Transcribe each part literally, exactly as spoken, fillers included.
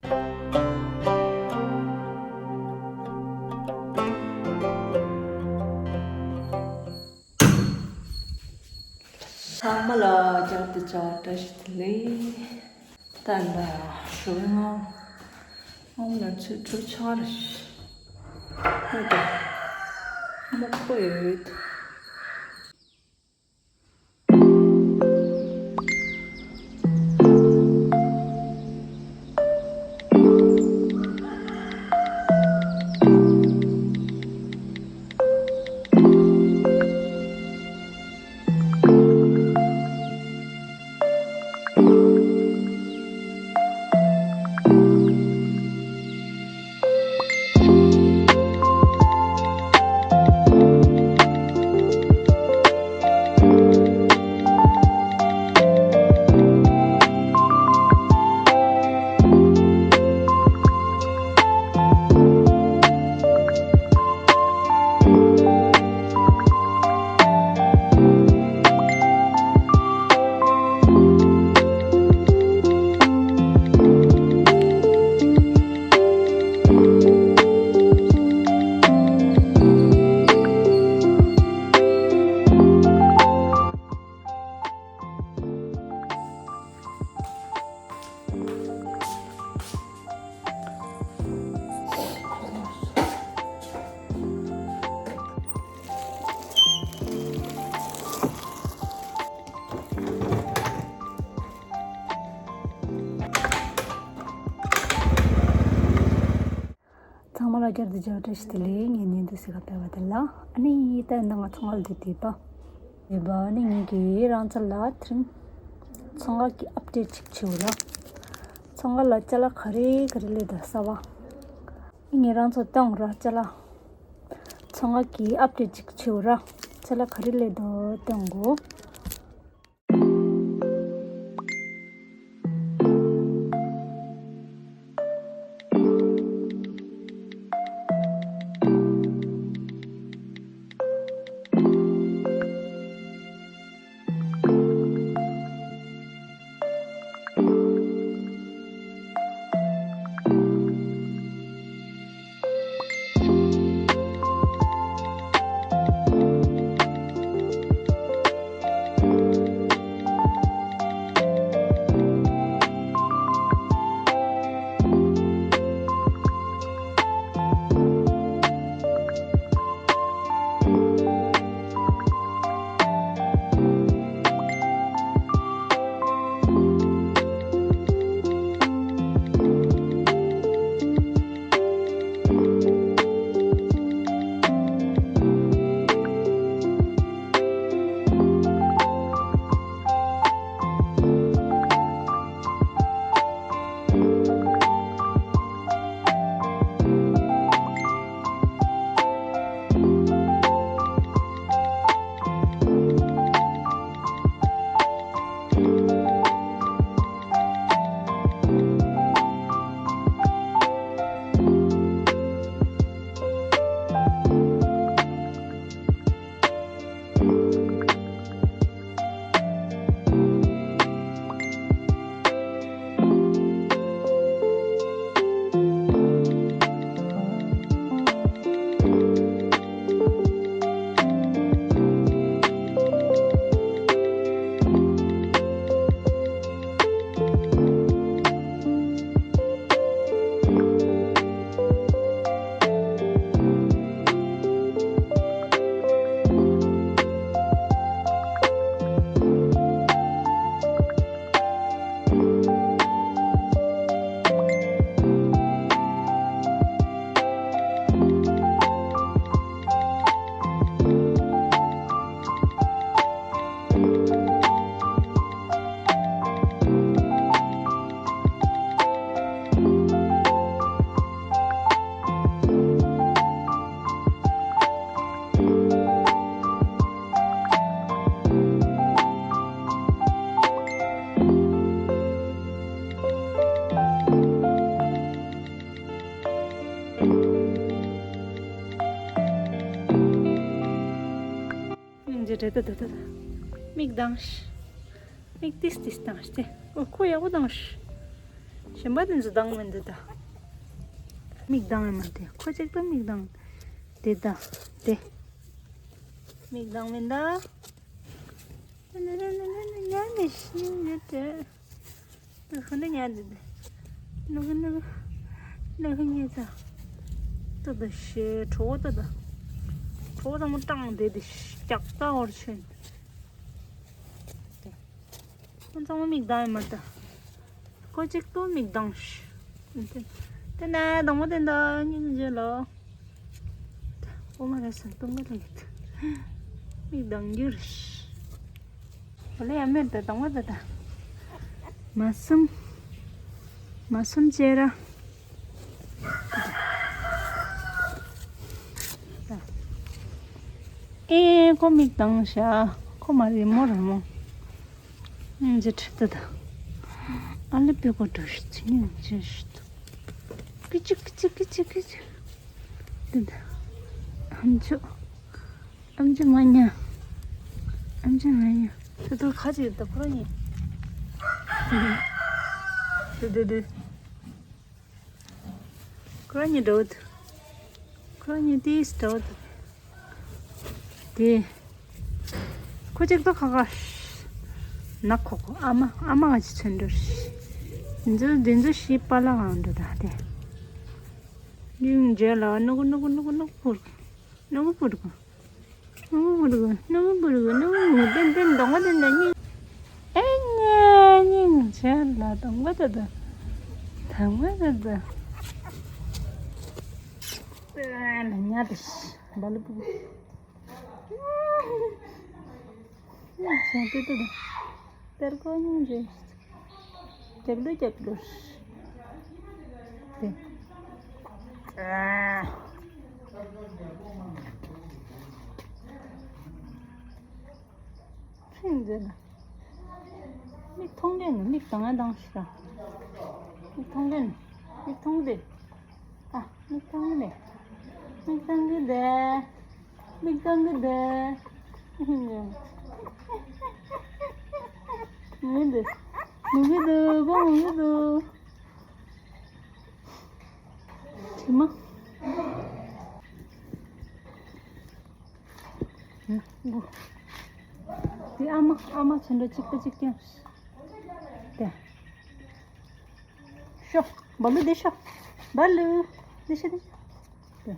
ཚང་མ་ལ་བསྐྱར་དུ་བཅར་བཀྲ་ཤིས་བདེ་ལེགས། ད་ལྟ་ཞོགས་པའི་ངང་ངམ་ལ་ཚོད་ཚོད་ཆགས་རེད། ཧོ་ད། མོག་པོ་ཡོད། ཚང་མ་ལ་བསྐྱར་དུ་བཅར་བཀྲ་ཤིས་བདེ་ལེགས། ངའི་བརྙན་ཐུང་གཟིགས་ག་ཕེབས་པ་དེ་ལ། ཨ་ནི་ད་ཡིན་ན་ང་ཚོང་ཁང་ལ་འདི་བསྡད་པ། བསྡད་པ་ཨ་ནི་ངེད་ཀྱིས་རང་ཚོ་ལ་དེ་རིང་ཚོང་ཁང་གི་ཨབ་ཌེཊ་ཅིག་བྱེད་འོ་ལ། ཚོང་ཁང་ལ་ཅ་ལག་ག་རེ་ག་རེ་སླེབས་འདུག་གསར་པ། ངས་རང་ཚོ་སྟོན་ར་ཅ་ལག་ཚོང་ཁང་གི་ཨབ་ཌེཊ་ཅིག་བྱེད་འོ་ར། ཅ་ལག་ག་རེ་སླེབས་འདུག་སྟོན་གོ། ཡང་འཇེ་དྲེད་དུ་དུ་དུ། མིག་གདངས་ཤིག་མིག་ཏིས་ཏིས་གདངས་ཤིག་སྟེ། ཨོ་ཁོ་ཡག་པོ་གདངས་ཤིག་གཞན་པ་དེ་ཚོ་ལྡང་མི་འདུག་ད། མིག་ལྡང་ཡང་མ་དེ་ཁོ་གཅིག་ཏུ་མིག་ལྡང་། དེ་ད། དེ། མིག་ལྡང་མི་འདུག་ཉལ་ནས་ཤི་ཡོད་དེ། ཁོ་ནི་ཉལ་འདི་དེ། ནུ་གུ་ནུ་གུ། ནུ་གུ་ཉལ་ཚ། ཏོ་ཏོ་ཤེ་གྲོགས་ཏོ་ཏོ། གྲོགས་ཚང་མ་སྐྲངས་དེ་དེ་ཤ་ཀྱག་ཏ་འོར་ཆེན། ཁོ་ཚང་མ་མིག་ལྡང་ཡང་མ་ལྡང་། ཁོ་གཅིག་ཏུ་མིག་ལྡང་ཤི། དེ་ན་དང་པོ་དེ་འདྲ་སྙིང་རྗེ་ལོ། ཨོ་མ་རེ་སན་ཏུང་ག་ལ་ཡོད། མིག་ལྡང་རྒྱུ་རེད། ཨོ་ལེ་ཡ་མེད་ད་དང་པོ་ད་ད། མ་སུམ། མ་སུམ་ཅེ་ར། ཨེ་ཁོ་མིག་ལྡང་ཤག་ཁོ་མ་རེད་མོ་རེད་མོ། ཨང་ཅི་ཁྲི་ཏི་ད། ཨ་ལེ་པེ་ཀོ་འགྲོ་ཤི་ཚི་ཉིན་ཅི་ཤི་ཏུ། ཀི་ཅི་ཀི་ཅི་ཀི་ཅི་ཀི་ཅི། ཏི་ད། ཨམ་ཅོ། ཨམ་ཅོ་མ་ཉ། ཨམ་ཅོ་མ་ཉ། ཏི་ཏི་ཁ་ཅིག་ད་ཁོ་རང་ཉིད། ཏི་ཏི་ཏི། ཁོ་རང་གཉིས་འདྲ་བོ་འདུག་ཁོ་རང་གཉིས་ཏིས་འདྲ་བོ་འདུག་དེ། ཁོ་གཅིག་ཏུ་ཁ་ཁ། ནག་ཁོག་ཁོག་ཨ་མ་ཨ་མ་ང་ཅི་ཚོན་འགྲོ་རེད། འདི་ཚོ་འདི་ཚོ་ཤི་པ་ལ་ང་འགྲོ་ད་དེ། ཡིན་རྗེས་ལ་ནུ་གུ་ནུ་གུ་ནུ་གུ་ནུ་གུ་ཕུར། ནུ་གུ་ཕུར་གུ། ནུ་གུ་ཕུར་གུ་ནུ་གུ་ཕུར་གུ་ནུ་གུ་ཕུར་གུ་ཏན་ཏན་གདོང་པ་ཏན་ཏན་སྙིང་། ཨེ་ཉེ་སྙིང་རྗེ་ལ་གདོང་པ་ཏན་ཏན། གདོང་པ་ཏན་ཏན། ཨ་ལ་ཉ་དེ་བ་ལུ་པུ། ཉ་ཆེན་ཏུ་ཏུ་ཏུ། ཏེར་ཀོ་ཉིན་རེ། རྒྱབ་ལོ་རྒྱབ་ལོ། དེ། ཨ། ཕིང་ཟེར་ན། མིག་མཐོང་གི་ནི་མིག་གདངས་ཡ་གདངས་ཤིག་ར། མིག་མཐོང་གི་ནི། མིག་མཐོང་གི་དེ། ཨ། མིག་གདངས་གི་ནི། མིག་གདངས་གི་དེ། མིག་གདངས་གི་དེ། ངུ་འདི། ངུ་གི་འདུག་གོ་ངུ་གི་འདུག་དྲི་མ། ཨུ། དེ་ཨ་མ་ཨ་མ་ཚོན་འདྲ་གཅིག་པ་གཅིག་རྐྱང་། དེ། ཤོ། བ་ལུ་དེ་ཤོ། བ་ལུ། དེ་ཤོ་དེ་ཤོ། དེ།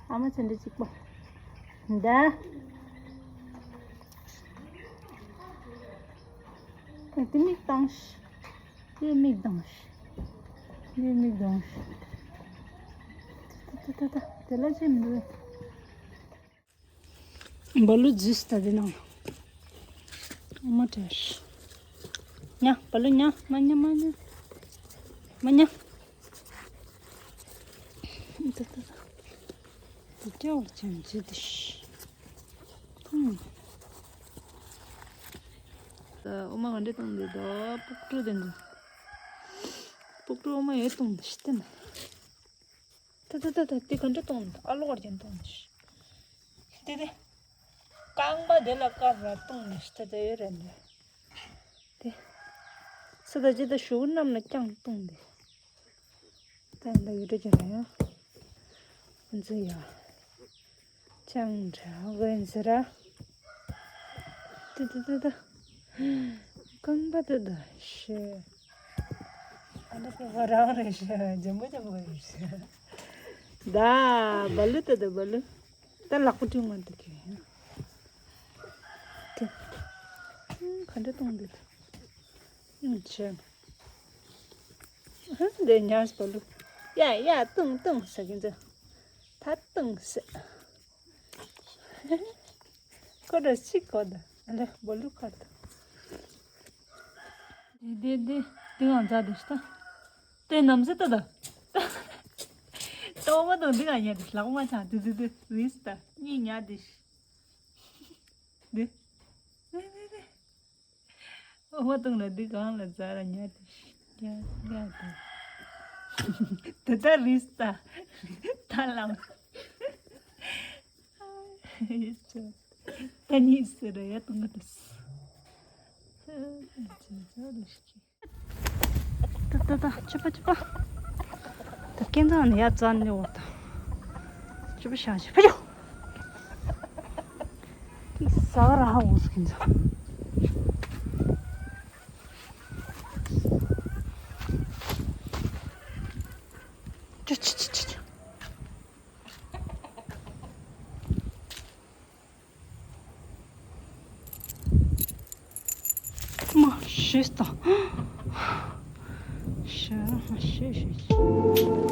ཨ་མ་ཚོན་འདྲ་གཅིག་པ། འདའ། དེ་མིག་བཏང་ཤི། དེ་མིག་བཏང་ཤི། དེ་མིག་བཏང་ཤི། ད་ད་ད་ད་དེ་ལ་ཅི་མི་འདུག་བ་ལུ་ཛིས་ད་དེ་ནང་། མ་དྲེར། ཉ། བ་ལུ་ཉ། མ་ཉ་མ་ཉ། མ་ཉ། ད་ད་ད། དེ་སྐྱོ་བ་ཅན་ཅི་དི་ཤི། ཐུང་། ཨོ་མ་ག་འདྲ་བཏང་འདུག་ད་སྤུག་གྲུ་དེ་འདུག་སྤུག་གྲུ་ཨོ་མ་ཡོད་བཏང་འདུག་ཤི་ཏེ་ན། ད་ད་ད་ད་དེ་ག་འདྲ་བཏང་འདུག་ཨ་ལོ་གར་ཅན་བཏང་འདུག་ཤི། དེ་དེ། རྐང་པ་དེ་ལ་དཀར་ར་བཏང་ནས་ད་ད་ཡོད་རེད་འདི། དེ། སུ་ད་ཅི་ད་ཞུ་གུ་རྣམས་ལ་རྐྱང་བཏང་འདི། ད་ཡིན་ད་ཡོད་རེད་ཀྱི་རེད་ཡ། འཛི་ཡ། ཅང་འདྲ་གོན་ཟེར་ར། ཏི་ཏི་ཏི་ཏི། རྐང་པ་ཏི་ཏི་ཤེ། ཨ་ནི་ཁོ་ཁོ་རང་རེད་ཤེ། འཇམ་པོ་འཇམ་པོ་རེད་ཤེ། ད་བ་ལུ་ཏི་ཏི་བ་ལུ། ད་ལག་པ་བྲིས་མ་འདུག་གི། ཏི། ག་འདྲ་གཏོང་འདུག་ཨུམ་ཆེ། འདི་ཉར་སྤོ་ལུ། ཡ་ཡ་ཏུང་ཏུང་ཟེར་གྱིན་འདུག་ད་ཏུང་ཟེར། ཁོ་ར་ཅིག་གོ་ད། ཨ་ལེ་སྤོ་ལུ་ཁར་ད། དེ་དེ་དེ་དེ་ང་མཛའ་དེ་ཤི་ད། དེ་ནམ་ཟེར་ད་ད། ཏོ་མ་ཏོ་འདི་ང་ཉལ་དེ་ལག་མ་ཆག་དེ་དེ་དེ་རིས་ད་གཉིས་ཉལ་དེ་ཤི། དེ། དེ་དེ་དེ། ཨོ་བ་བཏུང་ལ་འདི་གང་ལ་ཛ་ར་ཉལ་དེ་ཤི། ཉལ་ཉལ་དེ། དེ་ད་རིས་ད། ད་ལམ། ད་གཉིས་ཟེར་ར་ཡ་བཏུང་གི་དེ། ད་ད་ད་ད་ད། ད་ད་ཅི་པ་ཅི་པ། ད་སྐེ་འཛག་ནས་ཡར་འཛག་ནས་འོ་ད། ཅི་པ་ཤ་ཤ་ཕ་ཡོ། ཟ་ག་ར་ཧ་འོང་སོང་ཁྱེད་ཚོ། ཅི་ཅི་ཅི་ཅི་ཅི། མ་ཤེས་དང་། ཤ་མ་ཤེས་ཤེས།